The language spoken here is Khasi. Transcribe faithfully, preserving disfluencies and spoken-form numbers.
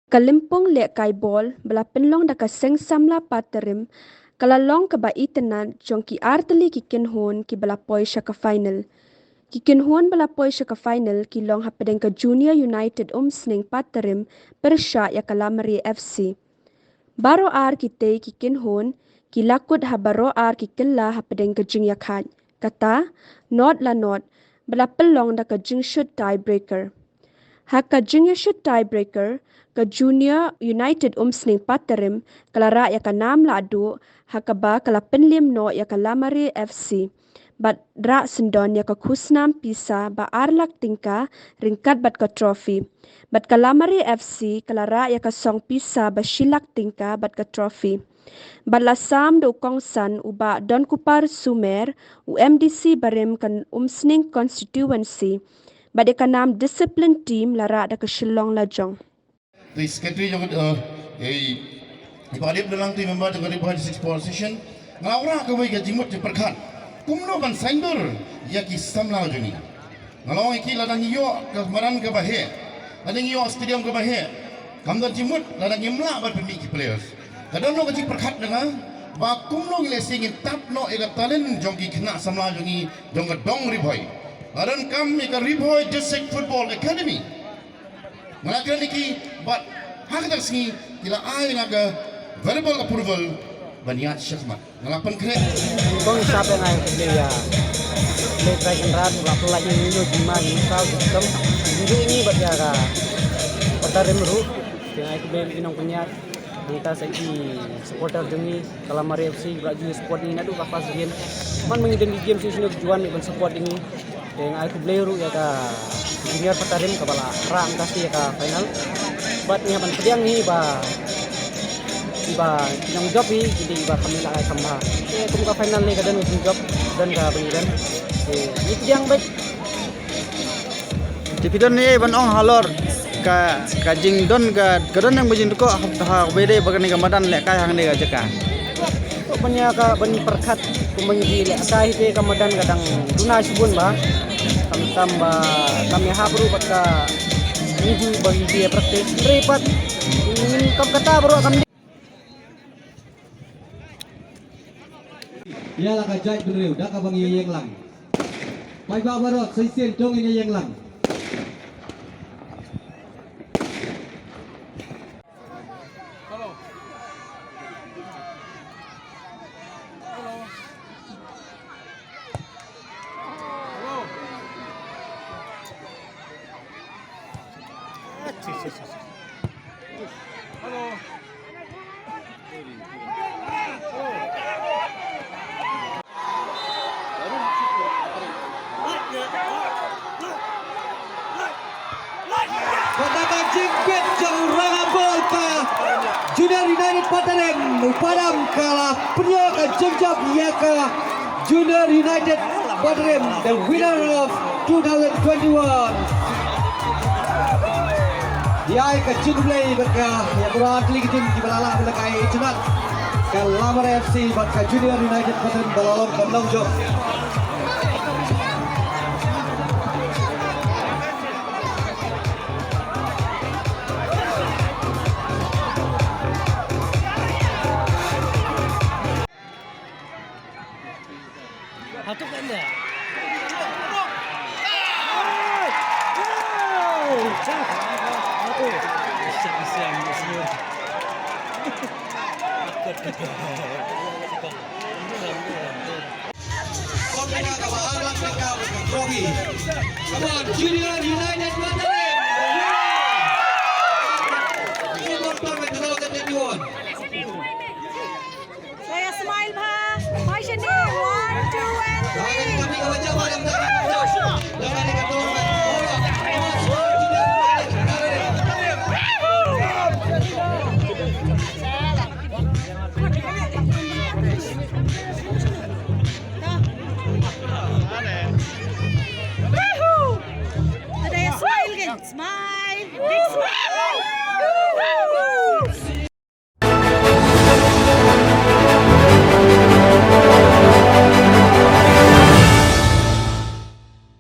Ka lympung lehkai bol ba la pynlong da ka Seng Samla Patarim ka la long kaba itynnad jong ki artylli ki kynhun kiba la poi sha ka final. Ki kynhun ba la poi sha ka final ki long hapdeng ka Junior United Umsning Patarim pyrshah ïa ka Lamare F C. Baroh ar kitei ki kynhun ki la kut ha baroh ar ki kylla hapdeng ka jingïakhaid, kata not la not, ba la pynlong da ka jingshut tiebreaker. Ha ka jingïashut tiebreaker, ka Junior United Umsning Patarim ka la rah ïa ka nam lahduh, ha kaba ka la pynliem noh ïa ka Lamare F C bad rah syndon ïa ka khusnam pisa ba ar lak tyngka ryngkat bad ka trophy. Bad ka Lamare F C ka la rah ïa ka song pisa ba shi lak tyngka bad ka trophy. Bad la sam da u kongsan u Bah Donkupar Sumer, u M D C barim ka Umsning constituency. Bad ïa ka nam discipline team la rah da ka Shillong Lajong. Te secretary jong, eh, ei, i Bah Dip Dalang te member jong ka Ri Bhoi District Sports Association. Nga la wanrah kawei ka jingmut jingpyrkhat kumno ban saiñdur ïa ki samla jong ngi. Nga la ong ïa ki, lada ngi ïoh ka madan kaba heh, lada ngi ïoh stadium kaba heh, kam don jingmut lada ngim lah ban pynmih ki players. Ka don noh ka jingpyrkhat na nga ba kumno ngi lehse ngin tap noh ïa ka talent jong ki khynnah samla jong ngi jong ka dong Ri Bhoi. Nga donkam ïa ka Ri Bhoi District Football Academy. Nga la kren ïa ki bad ha kata ka sngi ki la ai ïa nga ka verbal approval ban ïaid shakhmat. Nga la pynkhreh. Kong sap ïa nga ïa ka Blei ïa. Blei Trai Kynrad, nga la pynlait ïa ngi ïa u jingma jingsaw jingkam jingduh ïa ngi bad ïa ka Patarim ruh. Te nga ai khublei ïa ki nongpynïaid. Nangta sa ki supporter jong ngi, ka Lamare F C, ba la ju support ngi naduh ka first game. Man ma ngi don ki game shisha ngi ju wan ban support ngi. Te nga ai khublei ruh ïa ka Junior Patarim kaba la rah angka sha ka final. Bad ngi hap ban pdiang hi ba, ba ki nongjop hi ki dei ba kam lah ai kham bha. Te kum ka final ne ka don ka jingjop, don kaba ngi don. Te ngi pdiang bad Te phi don ei ban ong halor ka, ka jingdon ka, ka don nang ba jingdukok ha, ha kaba ïadei bad kane ka madan lehkai hangne ka jaka. Ban ïa ka ban pyrkhat kumba ngi lehkai te ka madan ka dang duna shibun ba. Khamtam ba kam ïahap ruh bad ka ngi ju ba ngi practice. Hynrei pat ngin kam kata baroh kam Ïa la ka jaitbynriew da kaba ngi ïeng lang. Paidbah baroh sa shisien to ngin ïeng lang. Kata ka jingbit jong u rangah bol ka Junior United Patarim, u Padam ka la pynïoh ka jingjop ïa ka Junior United Patarim, the winner of two thousand twenty-one. Ïa ka jingkhublei bad ka ïa ka artylli ki team kiba la lah ban lehkai itynnad. Ka Lamare F C bad ka Junior United Patarim ba la long ban long jop. Come on, Junior United Patarim. Smile bha. Bha shane. One, two, and three. Woohoo! Ada yang smile kan? Smile. Big smile.